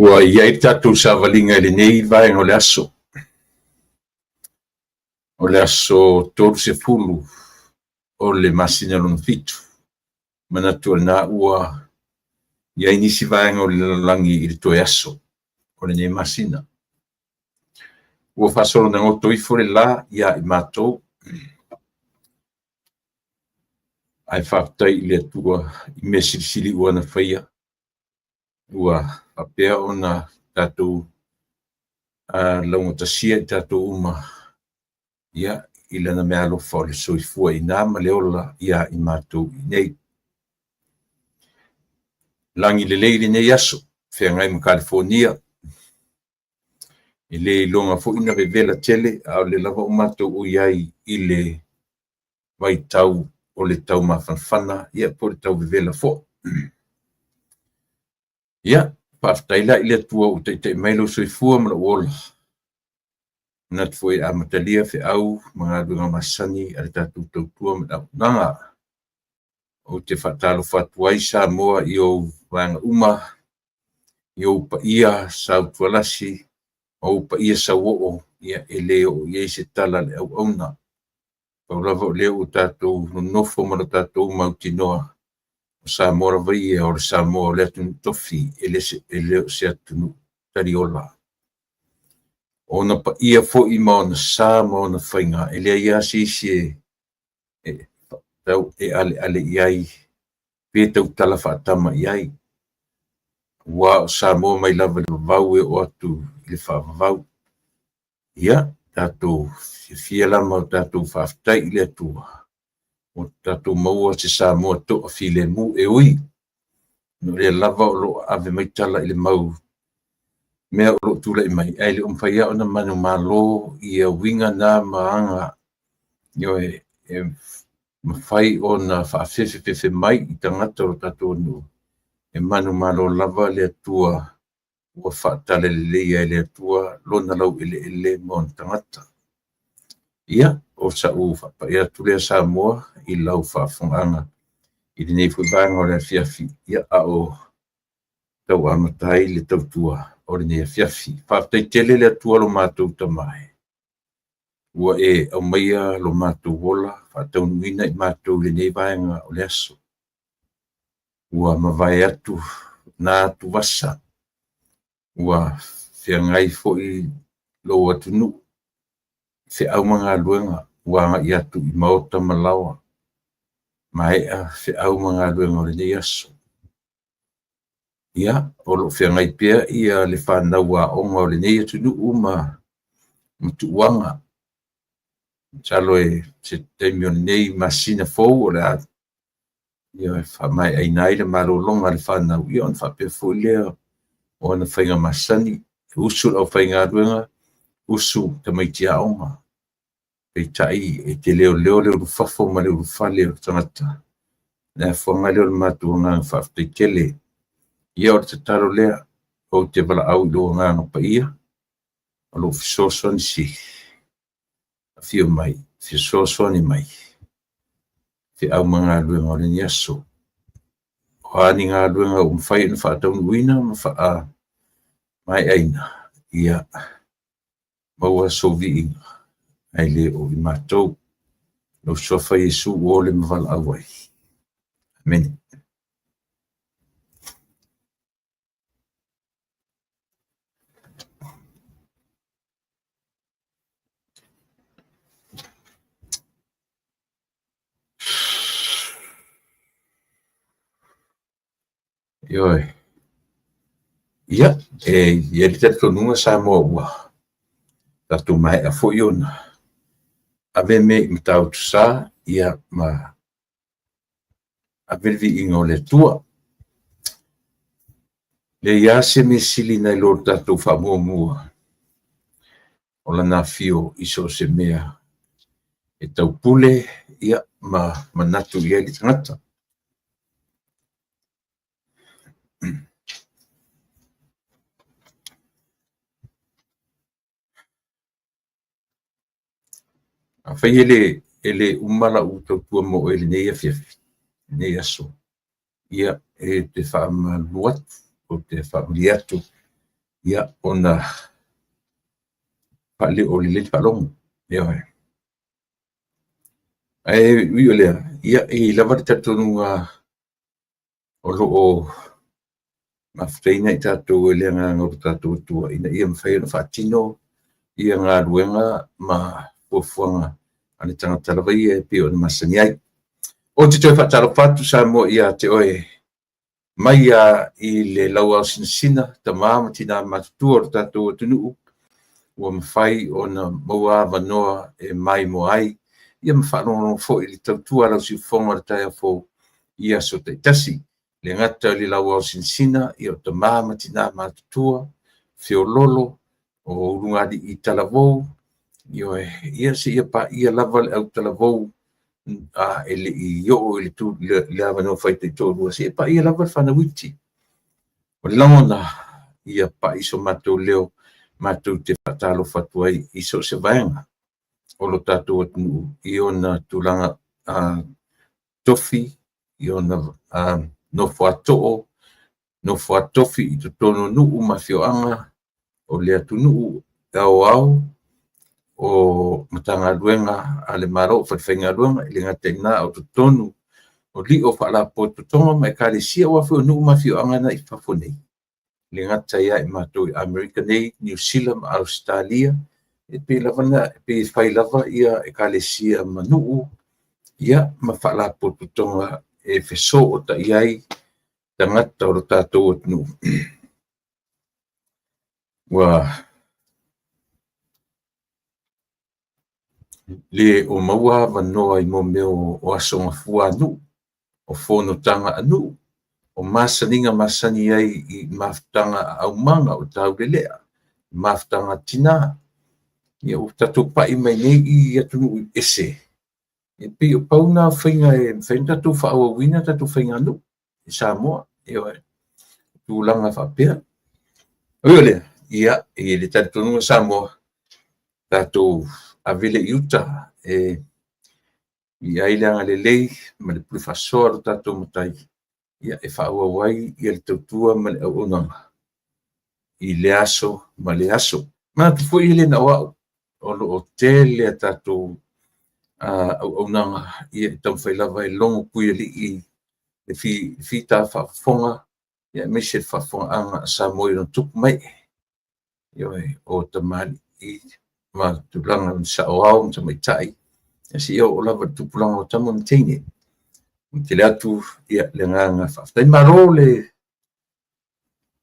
Ua i ai le tatou savaliga i lenei vaega o le aso, o le aso 30 o le masina lona fitu. Manatu o lena ua i ai nisi vaega o le lalolagi i le toe aso o lenei masina. Ua faasolo ina goto ifo le la ia i matou, ae faafetai i le Atua i mea silisili ua na faia, ua faapea ona tatou laugatasia i tatou uma ia i lana meaalofa o le soifua ina ma le ola ia i matou i nei. Lagi lelei lenei aso, feagai ma Kalifonia. E le iloga foi na vevela tele, a o lea lava ua matou ui ai i le vaitau o le tau mafanafana ia po o le tau vevela foi. Ia, faafetai la i le Atua ua taitai mai lou soifua ma lou ola. Manatu foi e amatalia feau ma galuega masani a le tatou tautua ma le auaunaga. Ou te faatalofa atu ai Samoa i ou vaega uma, i ou paia sautualasi ma ou paia sauoo, ia e le oo i ai se tala a le auauna. Pau lava o lea ua tatou nonofo ma lo tatou mautinoa, o Samoa lava ia o le Samoa o le atunuu tofi, e le o se atunuu taliola. O ona paia foi ma ona sa ma ona faiga, e leai lava se isi e tau e aleale i ai pe tautala faatama i ai. Aua o Samoa mai lava i le vavau e oo atu i le faavavau. Ia, tatou fiafia la ma tatou faafetai i le Atua ua tatou maua se Samoa toafilemu e ui o lea lava o lo o ave mai tala i le mau mea o lo o tulai mai, ae le o mafai lava ona manumalo ia uiga na ma aga ioe, e mafai ona faafefefefe mai i tagata o lo tatou atunuu, e manumalo lava le Atua ua faataleleleia e le Atua lona laueleele ma ona tagata. Ia, o sa'u faapai atu lea Samoa i lau faafofogaaga i lenei foi vaega o le afiafi, ia, a o tau amata ai le tautua o lenei afiafi. Faafetai tele le Atua lo matou Tama e, ua e aumaia lo matou ola faataunuuina i matou i lenei vaega o le aso. Ua mavae atu na atuvasa, ua feagai foi lou atunuu i feau ma galuega ua agai atu i maota ma laoa, maea feau ma galuega o lenei aso. Ia, o lo o feagai pea ia le fanau aoga o lenei atunuu ma tuuaga. Masalo e se taimi o lenei masina fou o le a ia faamaeaina ai le malologa a le fanau, ia ona faapea foi lea o ona faiga masani, e usu le aufaigaluega, usu tamaiti aoga. Peitai e te leoleo le ulufafo ma le ulufale o le tagata. Le afuaga lea o le matou agaga faafetai tele. Ia o le tatalo lea, ou te valaau i lou agaga paia, o lou fesoasoani sili. Afio mai, fesoasoani mai, feau ma galuega o lenei aso. O a ni galuega ua mafai ona faataunuuina ma faamaeaina, ia maua sou viiga, ae le o i matou. Lou suafa Iesu ua ole ma valaau ai. Amene. Ioe. Ia, e i ai le talitonuga Samoa ua tatou maea foi ona ave mea i Matautusa, ia ma ave le viiga o le Atua. Leai lava se mea sili nai lo le tatou faamuamua o Lana afio i so o se mea e taupule ia ma manatu i ai le tagata. Afai e le uma lau tautua mo oe i lenei afiafi, lenei aso, ia e te faamalulu atu, ou te faamalie atu. Ia, ona faaleo lelei le faalogo. Ioe. Ae ui o lea, ia, e i ai lava le talitonuga o lo o mafutaina i tatou e le agaga o lo tatou Atua ina ia mafai ona faatino ia galuega ma fuafuaga a le tagata lava ia e pei ona masani ai. Ou te toe faatalofa atu Samoa ia te oe mai lava i le lauaosinasina, tama ma tina matutua o le tatou atunuu, ua mafai ona maua avanoa e maimoa ai ia ma faalogologo foi i le tautua a lau siufofoga o le taeao fou i aso taitasi. Le gata i le lauaosinasina, ia o tama ma tina matutua, feoloolo, o ulugalii talavou, ioe, ia seia paia lava le autalavou e le i oo i le avanoa fai taitoalua, seia paia lava le fanau iti. O le lagona, ia pai so matou leo matou te faatalofa atu ai i so o se vaega o lo tatou atunuu i ona tulaga tofi, i ona nofoatoo, nofoatofi i totonu o nuu ma afioaga o le atunuu aoao o Matagaluega a le Malo o Falefaigaluega, e le gata i lena a o totonu o lio o faalapotopotoga ma ekalesia, aua foi o nuu ma afioaga na i fafo nei, e le gata ia i matou i Amerika nei, Niu Sila ma Ausetalia, e pei lava na, e pei e fai lava ia ekalesia ma nuu, ia ma faalapotopotoga e fesootai ai tagata o lo tatou atunuu. Ua le o maua avanoa i mea o aso gafua a nuu, o fonotaga a nuu, o masaniga masani ai i mafutaga a aumaga o taulelea, mafutaga a tina. Ia ua tatou pai mai nei i atunuu ese, e pei o pau na o faiga e mafai ona tatou faaauauina tatou faiganuu i Samoa, ioe, tulaga faapea. Ui o lea, ia, e i ai le talitonuga Samoa, tatou ave lea i uta e i ai le agalelei ma le pule faasoa a lo tatou Matai, ia, e faaauau ai ia le tautua ma le auaunaga i lea aso ma lea aso. Manatu foi e le na o au, o lo o tele a tatou auaunaga ia e taumafai lava e logo puialii le fita faafofoga ia aemaise le faafofogaaga a Samoa i ona tupu ma ee, ioe, o tamalii ma tulaga o saoao ma tamaitai, ia seia oo lava i le tupulaga o tama ma teine. Tele atu ia le agaga faafetai. Malo le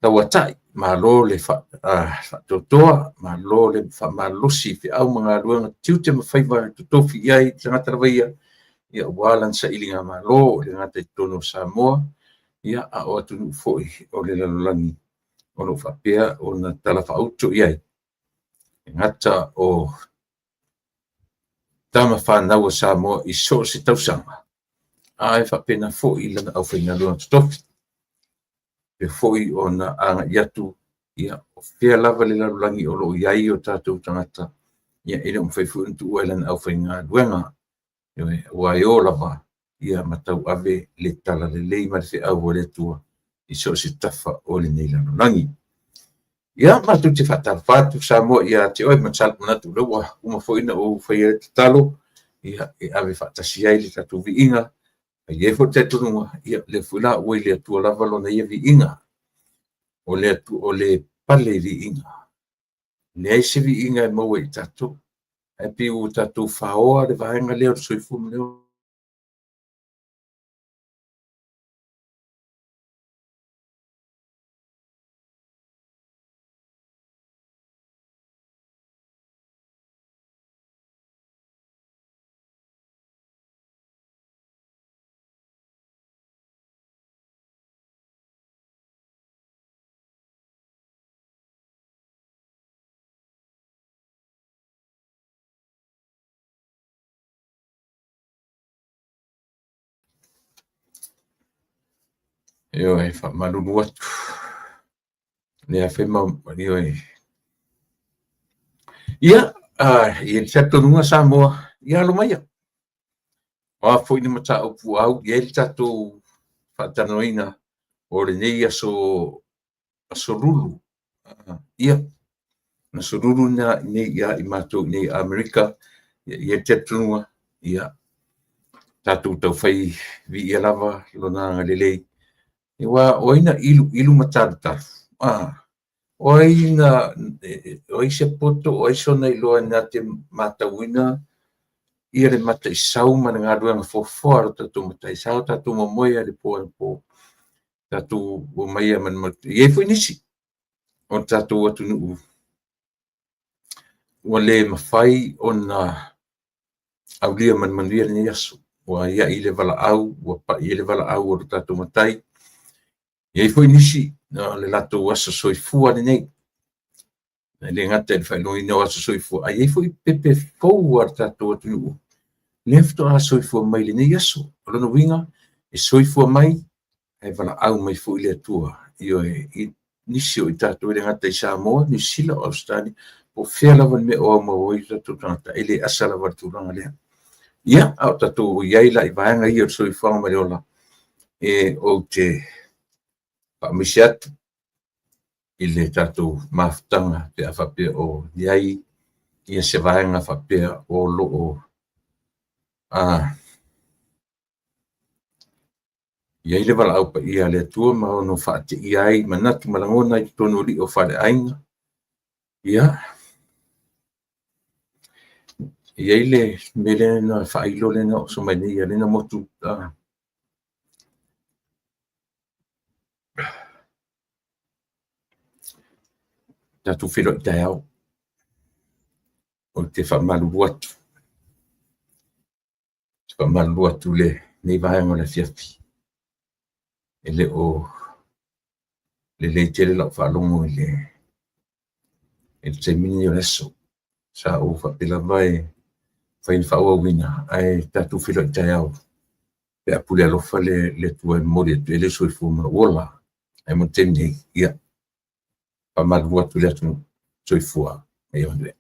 tauatai, malo le faatoatoa, malo le faamalolosi i feau ma galuega tiute ma faiva e totofi i ai le tagata lava ia, ia aua lana sailiga malo e le gata i totonu o Samoa, ia a o atunuu foi o le lalolagi o lo o faapea ona talafaauto i ai. E gata o tama fanau a Samoa i so o se tausaga, ae faapena foi lana aufaigaluega totofi. E foi ona agai atu, ia, o fea lava le lalolagi o lo o i ai o tatou tagata, ia, e le o mafai foi ona tuua e lana aufaigaluega, aua e o lava ia ma tauave le talalelei ma le feau a le Atua i so o se tafa o lenei lalolagi. Ia, matou te faatalofa atu Samoa ia te oe, manatu o lea ua uma foi ona ou faia le tatalo, ia, e ave faatasi ai le tatou viiga. E i ai foi le talitonuga, ia, lea foi la ua i le Atua lava lona ia viiga. O le Atua, o le pale viiga. Leai se viiga e maua i tatou. Ae pei ua tatou faoa le vaega lea o le soifua ma le Ioe, faamalulu atu. Lea fai ma, ioe. Ia, i le talitonuga Samoa, ia alo maia. O a foi ni mataupu ua au i ai le tatou faatalanoaina o lenei aso, aso Lulu. Ia, na sululu lena nei ia i matou nei Amerika, ia i ai le talitonuga, ia, tatou taufai viia lava lona agalelei. Aua o ai na iluilu ma talutalu? O ai na, o ai se poto, o ai sona iloa na te matauina ia le mataisau ma le galuega foafoa a lo tatou Matai. Sa o tatou momoe lava i le po anapo, tatou omai ai ma le. E i ai foi nisi o le tatou atunuu ua le mafai ona aulia ma le manuia lenei aso. Ua iai le valaau, ua pai i ai le valaau a lo tatou Matai. E i ai foi nisi o le latou aso soifua lenei. E le gata i le faailogaina o aso soifua, ae i ai foi pepe fou a le tatou atunuu lea faatoa soifua mai i lenei aso. O lona uiga, e soifua mai ae valaau mai foi le Atua. Ioe, i nisi o i tatou e le gata i Samoa, Niu Sila, Ausetalia, po o fea lava le mea o aumau ai o tatou tagata, e le asa lava le tulaga lea. Ia, a o tatou i ai la i vaega ia o le soifuaga ma le ola, e ou te faamaise atu i le tatou mafutaga pe a faapea o i ai ia se vaega faapea o lo o i ai le valaau paia a le Atua ma ono faateia ai manatu ma lagona i totonu o alii o faleaiga. Ia, e i ai le mea lea na faailo lea na oso mai nei, lea na motu tatou feiloai taeao. Ou te faamalulu atu. Te faamalulu atu i lenei vaega o le afiafi. E le o lelei tele lau faalogo i le taimi lenei o le aso. Sa ou faapea lava e mafai ona faaauauina, ae tatou feiloai taeao pe a pule alofa le Atua e momoli atu ai le soifua ma lou ola. Ae mo le taimi nei, ia, faamalulu atu i le atunuu. Soifua ma ia manuia.